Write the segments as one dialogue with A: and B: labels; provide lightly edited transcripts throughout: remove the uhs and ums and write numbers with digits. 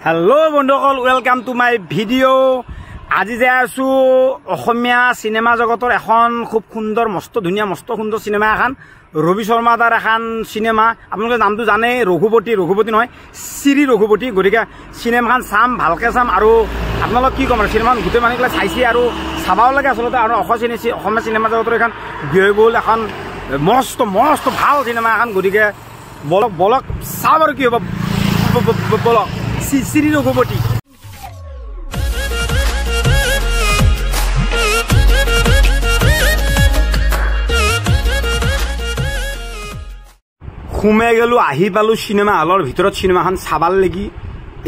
A: Hello' বন্ধুসকল, welcome to my video. আজি যাই আছোঁ অসমীয়া চিনেমা জগতৰ এখন খুব সুন্দৰ মস্ত ধুনীয়া মস্ত সুন্দৰ চিনেমা এখন, ৰবি শৰ্মা দাৰ এখন চিনেমা। আপোনালোকে নামটো জানেই, ৰঘুপতি, ৰঘুপতি নহয় শ্ৰী ৰঘুপতি। গতিকে চিনেমাখন চাম, ভালকৈ চাম। আৰু আপোনালোক কি ক'ম আৰু, চিনেমাখন গোটেই মানুহবিলাক চাইছে আৰু চাবও লাগে আচলতে। আৰু অসমীয়া চিনেমা জগতৰ এখন ব্যয়বহুল এখন মস্ত মস্ত ভাল চিনেমা এখন। গতিকে বলক বলক চাওঁ আৰু কি হ'ব, বলক শ্ৰী ৰঘুপতি। সোমাই গ'লো, আহি পালোঁ চিনেমা হলৰ ভিতৰত। চিনেমাখন চাবাৰ লাগি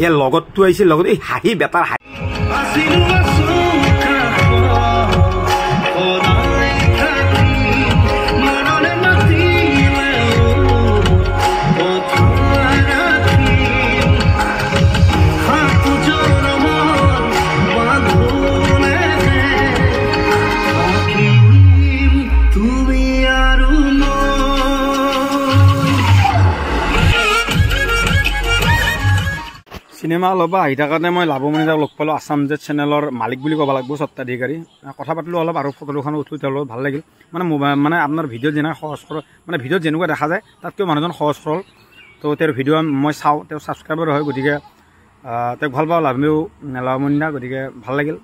A: ইয়াৰ লগতটো আহিছিল, লগত এই হাঁহি বেটাৰ হাঁহি। চিনেমা হলৰ পৰা আহি থাকোঁতে মই লাভমণি দাক লগ পালোঁ, আছাম জেট চেনেলৰ মালিক বুলি ক'ব লাগিব, স্বত্বাধিকাৰী। কথা পাতিলোঁ অলপ আৰু ফটো দুখনো উঠিলোঁ তেওঁৰ লগত, ভাল লাগিল। মানে মোবাইল মানে আপোনাৰ ভিডিঅ'ত যেনেকৈ সহজ সৰল, মানে ভিডিঅ'ত যেনেকুৱা দেখা যায় তাতকৈ মানুহজন সহজ সৰল। তো তেওঁৰ ভিডিঅ' মই চাওঁ, তেওঁ ছাবস্ক্ৰাইবাৰ হয়, গতিকে তেওঁক ভাল পাওঁ, লাভমণি দা। গতিকে ভাল লাগিল,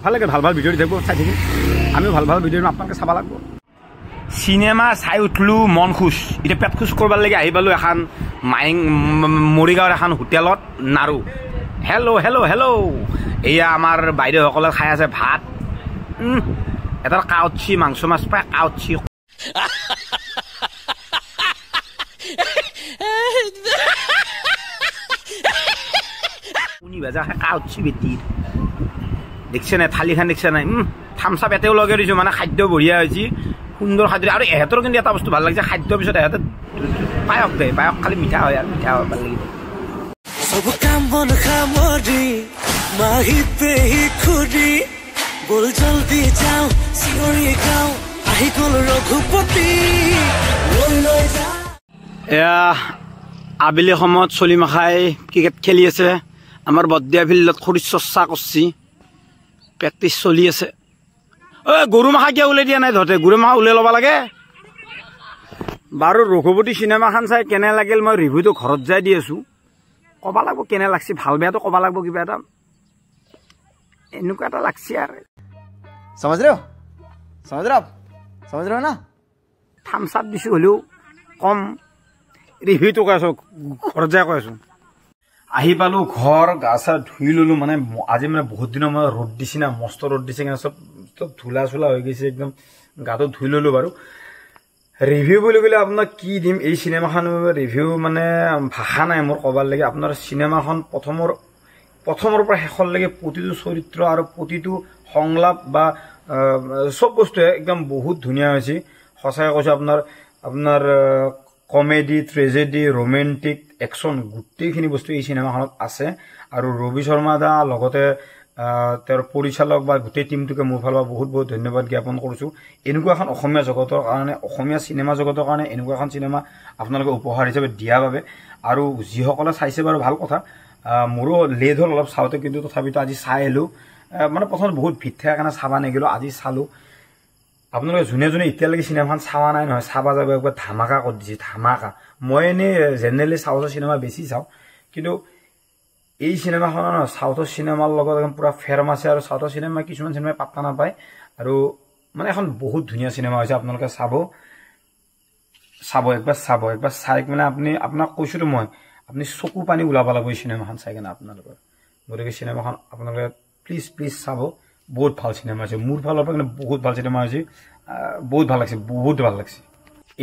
A: ভাল লাগিল। ভাল ভাল ভিডিঅ' দি থাকিব, চাই থাকিম। আমিও ভাল ভাল ভিডিঅ' আপোনালোকে চাব লাগিব। চিনেমা চাই উঠিলোঁ, মন খুচ। এতিয়া পেট খুচ কৰবাৰ লাগি আহি পালোঁ এখন মাইং মৰিগাঁৱৰ এখন হোটেলত, নাৰু। হেল্ল' হেল্ল' হেল্ল', এয়া আমাৰ বাইদেউসকলে খাই আছে ভাত। এটা কাউচি মাংস মাছ পায়, কাউচি। কণী ভাজা খাই কাউচি বেটিৰ। দেখছে নাই থালিখন, দেখছে নাই? থামচাপ এতেও লগাই দিছোঁ, মানে খাদ্য বঢ়িয়া হৈছে, সুন্দৰ খাদ্য। আৰু এহেঁতৰ কিন্তু এটা বস্তু ভাল লাগিছে, খাদ্যৰ পিছত এহেঁতে পায়স দে, পায়স খালি মিঠা হয় আৰু মিঠা হয়, ভাল লাগিব। এয়া আবেলি সময়ত চলিমাখাই ক্ৰিকেট খেলি আছে আমাৰ বৰদিয়া ফিল্ডত, শৰীৰ চৰ্চা কৰছি, প্ৰেক্টিচ চলি আছে। ঐ গৰু মাখা কিয় ওলাই দিয়া নাই তহঁতে? গৰু মাখা ওলাই ল'ব লাগে। বাৰু ৰঘুপতি চিনেমাখন চাই কেনে লাগিল মই ৰিভিউটো ঘৰত যাই দি আছোঁ। ক'ব লাগিব কেনে লাগছে, ভাল বেয়াটো ক'ব লাগিব, কিবা এটা এনেকুৱা এটা লাগছে আৰু।
B: সমজ ৰহ, সমজ ৰহ, সমজ ৰহ না।
A: থামছ আপ দিছোঁ হ'লেও কম, ৰিভিউটো কৈ আছোঁ, ঘৰত যাই কৈ আছোঁ। আহি পালোঁ ঘৰ, গা চা ধুই ল'লোঁ। মানে আজি মানে বহুত দিনৰ মূৰত ৰ'দ দিছে না, মস্ত ৰ'দ দিছে, কাৰণে চব চব ধূলা চোলা হৈ গৈছে একদম। গাটো ধুই ল'লোঁ। বাৰু ৰিভিউ বুলি ক'লে আপোনাক কি দিম, এই চিনেমাখন ৰিভিউ মানে ভাষা নাই মোৰ ক'বাৰ লাগে। আপোনাৰ চিনেমাখন প্ৰথমৰ পৰা শেষলৈকে প্ৰতিটো চৰিত্ৰ আৰু প্ৰতিটো সংলাপ বা চব বস্তুৱে একদম বহুত ধুনীয়া হৈছে। সঁচাকৈ কৈছোঁ, আপোনাৰ কমেডি, ট্ৰেজেডি, ৰোমেণ্টিক, একশ্যন গোটেইখিনি বস্তু এই চিনেমাখনত আছে। আৰু ৰবি শৰ্মা দা লগতে তেওঁৰ পৰিচালক বা গোটেই টীমটোকে মোৰ ফালৰ পৰা বহুত বহুত ধন্যবাদ জ্ঞাপন কৰিছোঁ। এনেকুৱা এখন অসমীয়া জগতৰ কাৰণে, অসমীয়া চিনেমা জগতৰ কাৰণে এনেকুৱা এখন চিনেমা আপোনালোকে উপহাৰ হিচাপে দিয়াৰ বাবে। আৰু যিসকলে চাইছে বাৰু ভাল কথা, মোৰো লেট হ'ল অলপ চাওঁতে, কিন্তু তথাপিতো আজি চাই আহিলোঁ। মানে প্ৰথমত বহুত ভিৰ থকাৰ কাৰণে চাব নেগিলোঁ, আজি চালোঁ। আপোনালোকে যোনে যোনে এতিয়ালৈকে চিনেমাখন চাৱা নাই নহয়, চাবা যাব একবাৰ। ধামাকা কৰি দিছে, ধামাকা। মই এনেই জেনেৰেলি চাউথৰ চিনেমা বেছি চাওঁ, কিন্তু এই চিনেমাখনৰ নহয় চাউথৰ চিনেমাৰ লগত একদম পূৰা ফেৰম আছে। আৰু চাউথৰ চিনেমা কিছুমান চিনেমাই পাত্তা নাপায়। আৰু মানে এখন বহুত ধুনীয়া চিনেমা হৈছে, আপোনালোকে চাব, চাব একবাৰ, চাব একবাৰ। চাই মানে আপুনি, আপোনাক কৈছোঁতো মই, আপুনি চকু পানী ওলাব লাগিব এই চিনেমাখন চাই কিনে আপোনালোকৰ। গতিকে চিনেমাখন আপোনালোকে প্লিজ প্লিজ চাব, বহুত ভাল চিনেমা হৈছে। মোৰ ফালৰ পৰা কিন্তু বহুত ভাল চিনেমা হৈছে, বহুত ভাল লাগিছে, বহুত ভাল লাগিছে।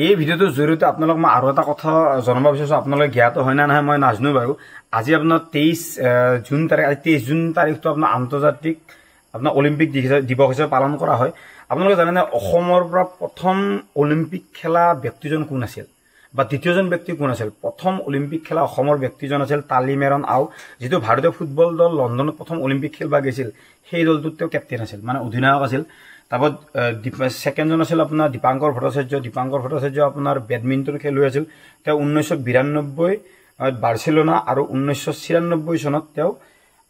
A: এই ভিডিঅ'টোৰ জৰিয়তে আপোনালোক মই আৰু এটা কথা জনাব বিচাৰিছোঁ, আপোনালোকে জ্ঞাত হয় নে নহয় মই নাজানো বাৰু। আজি আপোনাৰ 23 জুন তাৰিখ, আজি 23 জুন তাৰিখটো আপোনাৰ আন্তৰ্জাতিক আপোনাৰ অলিম্পিক দিৱস হিচাপে পালন কৰা হয়। আপোনালোকে জানেনে অসমৰ পৰা প্ৰথম অলিম্পিক খেলা ব্যক্তিজন কোন আছিল বা দ্বিতীয়জন ব্যক্তি কোন আছিল? প্ৰথম অলিম্পিক খেলা অসমৰ ব্যক্তিজন আছিল তালিমেৰন আও, যিটো ভাৰতীয় ফুটবল দল লণ্ডনত প্ৰথম অলিম্পিক খেলবা গৈছিল, সেই দলটোত তেওঁ কেপ্টেইন আছিল, মানে অধিনায়ক আছিল। তাৰপত ছেকেণ্ডজন আছিল আপোনাৰ দীপাংকৰ ভট্টাচাৰ্য। দীপাংকৰ ভট্টাচাৰ্য আপোনাৰ বেডমিণ্টন খেলুৱৈ আছিল। তেওঁ 1992 বাৰ্চিলোনা আৰু 1996 চনত তেওঁ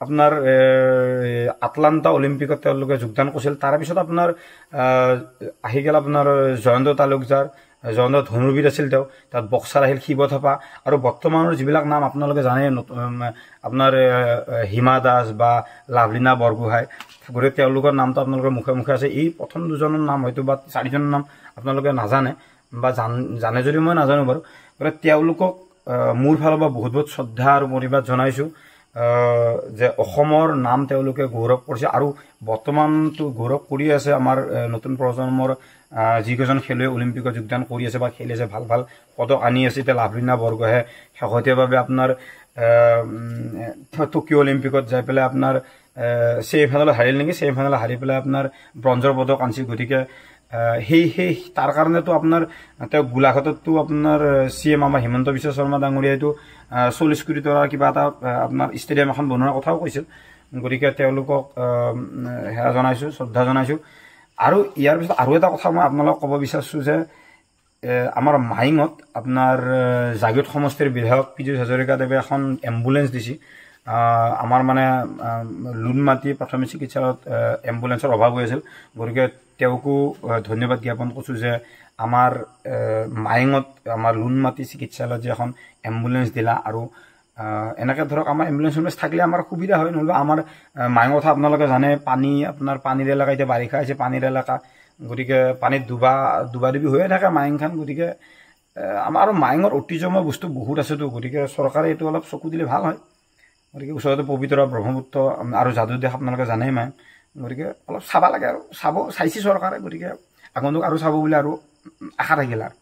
A: আপোনাৰ আটলাণ্টা অলিম্পিকত তেওঁলোকে যোগদান কৰিছিল। তাৰপিছত আপোনাৰ আহি গ'ল আপোনাৰ জয়ন্ত তালুকদাৰ, জয়ন্ত ধনুৰ্বিদ আছিল তেওঁ, তাত বক্সাৰ আহিল শিৱ থাপা, আৰু বৰ্তমানৰ যিবিলাক নাম আপোনালোকে জানে, আপোনাৰ হিমা দাস বা লাভলীনা বৰগোহাঁই, গতিকে তেওঁলোকৰ নামটো আপোনালোকৰ মুখে মুখে আছে। এই প্ৰথম দুজনৰ নাম হয়তো বা চাৰিজনৰ নাম আপোনালোকে নাজানে বা জানে যদিও মই নাজানো বাৰু। গতিকে তেওঁলোকক মোৰ ফালৰ পৰা বহুত বহুত শ্ৰদ্ধা আৰু প্ৰণিপাত জনাইছোঁ যে অসমৰ নাম তেওঁলোকে গৌৰৱ কৰিছে আৰু বৰ্তমানটো গৌৰৱ কৰি আছে। আমাৰ নতুন প্ৰজন্মৰ যিকেইজন খেলুৱৈ অলিম্পিকত যোগদান কৰি আছে বা খেলি আছে, ভাল ভাল পদক আনি আছে। এতিয়া লাভলীনা বৰগোহাঁয়ে শেহতীয়াভাৱে আপোনাৰ টকিঅ' অলিম্পিকত যাই পেলাই আপোনাৰ ছেমি ফাইনেলত হাৰিল নেকি, ছেমি ফাইনেলত হাৰি পেলাই আপোনাৰ ব্ৰঞ্জৰ পদক আনিছিল। গতিকে সেই সেই তাৰ কাৰণেতো আপোনাৰ তেওঁ গোলাঘাটততো আপোনাৰ চি এম আমাৰ হিমন্ত বিশ্ব শৰ্মা ডাঙৰীয়াইতো 40 কোটি টকাৰ কিবা এটা আপোনাৰ ষ্টেডিয়াম এখন বনোৱাৰ কথাও কৈছিল। গতিকে তেওঁলোকক সেৱা জনাইছোঁ, শ্ৰদ্ধা জনাইছোঁ। আৰু ইয়াৰ পিছত আৰু এটা কথা মই আপোনালোকক ক'ব বিচাৰিছোঁ যে আমাৰ মাইঙত আপোনাৰ জাগীৰোড সমষ্টিৰ বিধায়ক পীযুষ হাজৰিকাদেৱে এখন এম্বুলেঞ্চ দিছে। আমাৰ মানে লোনমাটি প্ৰাথমিক চিকিৎসালয়ত এম্বুলেঞ্চৰ অভাৱ হৈ আছিল, গতিকে তেওঁকো ধন্যবাদ জ্ঞাপন কৰিছোঁ যে আমাৰ মাইঙত আমাৰ লোনমাটি চিকিৎসালয়ত যে এখন এম্বুলেঞ্চ দিলা। আৰু এনেকৈ ধৰক আমাৰ এম্বুলেঞ্চ থাকিলে আমাৰ সুবিধা হয়, নহ'লে আমাৰ মাইঙৰ কথা আপোনালোকে জানে, পানী আপোনাৰ পানীৰ এলেকা, এতিয়া বাৰিষা হৈছে পানীৰ এলেকা, গতিকে পানীত ডুবা ডুবি হৈয়ে থাকে মাইংখন। গতিকে আমাৰ আৰু মাইঙৰ ঐতিহ্যময় বস্তু বহুত আছেতো, গতিকে চৰকাৰে এইটো অলপ চকু দিলে ভাল হয়। গতিকে ওচৰতে পবিতৰা, ব্ৰহ্মপুত্ৰ আৰু যাদুদেশ আপোনালোকে জানেই মাইং, গতিকে অলপ চাব লাগে আৰু চাব চাইছে চৰকাৰে, গতিকে আগন্তুক আৰু চাব বুলি আৰু আশা থাকিল আৰু।